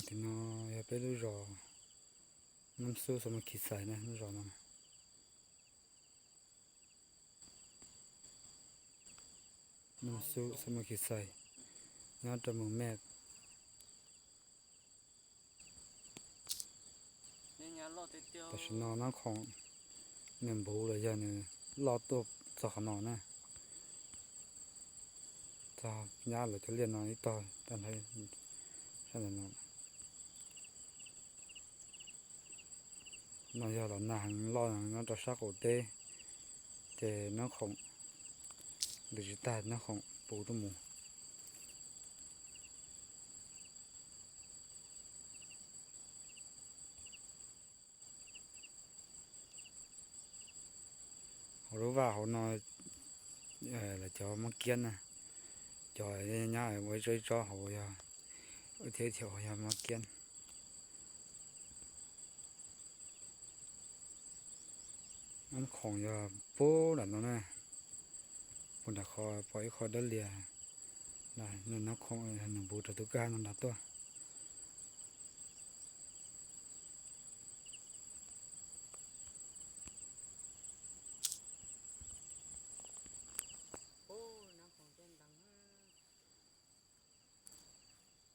Tim no yog peb lub zos Nab Xub, xab ma khi xais na, lub zos no. Nab Xub, xab ma khi xais, nyob rau moos mej. Tam sim no Nab Khoom nws npuv los yog nws loj tuaj txog qhov no na. Txog nyab lawv cov liaj no ib tog tag nrho sab ntawm no. No yog los nag heev loj nyob rau sab qaum teb, ces Nab Khoom ntws tsis tag, Nab Khoom puv tuaj mus. Hauv lub vaj hauv no lawv cov mab kiab na, cov nyab ua ib tsob ib tsob hauv yog, thiab thiab hauv yog mab kiab. Nab Khoom yog puag nram no na, puag nram qhov pom ib qho dawb lias, Nab Khoom nws npuv rau tus kab no nrad tuaj.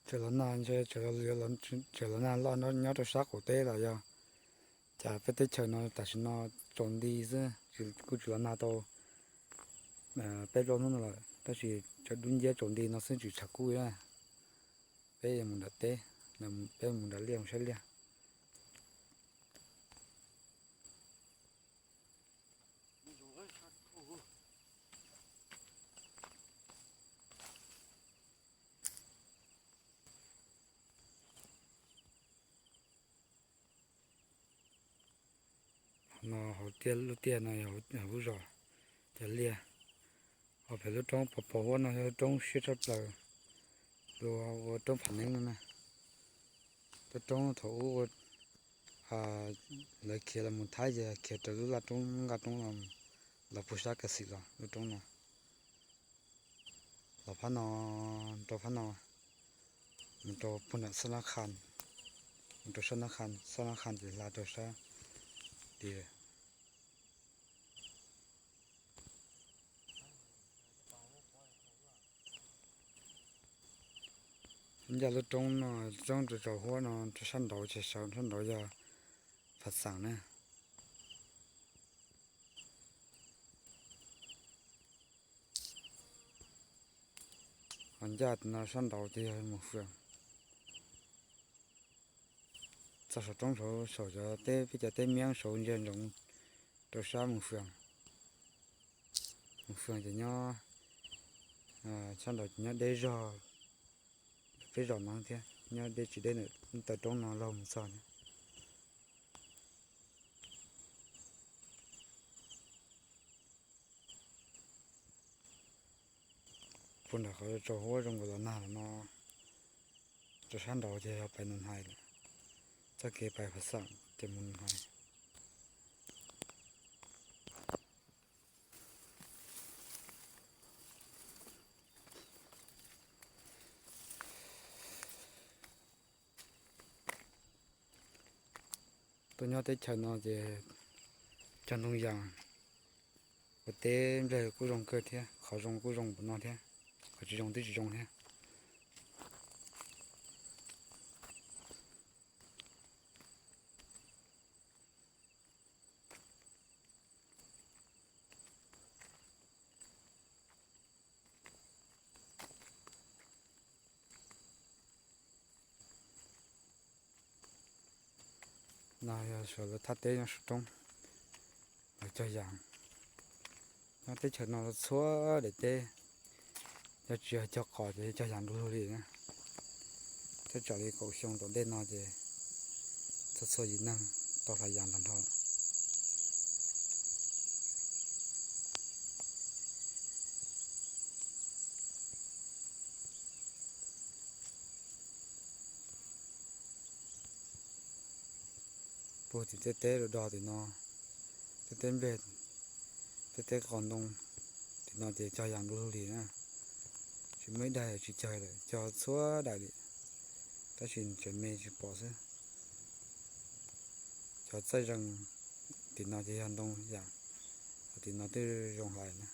Tseem los nag, tseem los nag loj nyob rau sab qaum teb los yog cas peb teb chaws no tam sim no tsaus nti xwb, kuj tsis los nag tau peb plaub hnub no lawm, tab sis cov dub nciab tsaus nti no xwb tsis tshav kub. Peb mus nram teb, peb mus nram liaj mus saib liaj. No hauv tiaj, lub tiaj no yog hauv lub zos cov liaj. Ho pem lub roob pos pos huab no yog lub roob siab tshaj plaws, luag ua roob phav neeb no na. Lub roob thaum ub lawv khiav los mus Thaib ces khiav raws lub laj roob nqaj roob no los puag sab Kaxim los lub roob no. Los phab no, rau phab no, mus rau puag nram Xab Nab Kha, mus rau Xab Nab Kha, Xab Nab Kha ces hla rau sab tid. Ncaj lub roob no, roob rau tsaus huab no rau sab nraud ces sab nraud yog Phav Xaam na. Ho ncaj no sab nraud ces yog Mus Fwm. Txog saum roob saud, saum cov teb, peb cov teb miab saud ntsia ntsoov rau sab Mus Fwm. Mus Fwm ces nyob sab nraud ces nyob deb zog peb zos no thiab, nyob deb tsis deb ntawm taw roob no laug mus txog thiab. Puag nram qhov tsaus huab zoo nkaus los nag los no, rau sab nraud ces yog pais Nus Hais lawm, txoj kev pais Phav Xaam ces mus Nus Hais. Tuaj nyob teb chaws no ces cog ntoo yas, ua teb nplej kuj zoo kawg thiab, qhov zoo kuj zoo npaum no thiab, qhov tsis zoo twb tsis zoo thiab. No yog sawv lawv thaj teb nyob saum roob, lawv cog yas. Nyob teb chaws no txhua daim teb, yog tsis yog cog qos ces cog yas du lug li na. Thaj tsam li kaum xyoo tom ntej no ces txhua txhua yim neeg tau hlais yas tag nrho. Puag tim tej teb do do tim no, tej teb nplej, tej teb qos ntoo, tim no ces cog yas du lug li na. Tsis muaj ib daim tsis cog lawm, cog txhua daim li. tab sis tseem me tsis pom xwb. Cov txaij zeeg tim no ces yog ntoo yam, tim no twb zoo hlais na.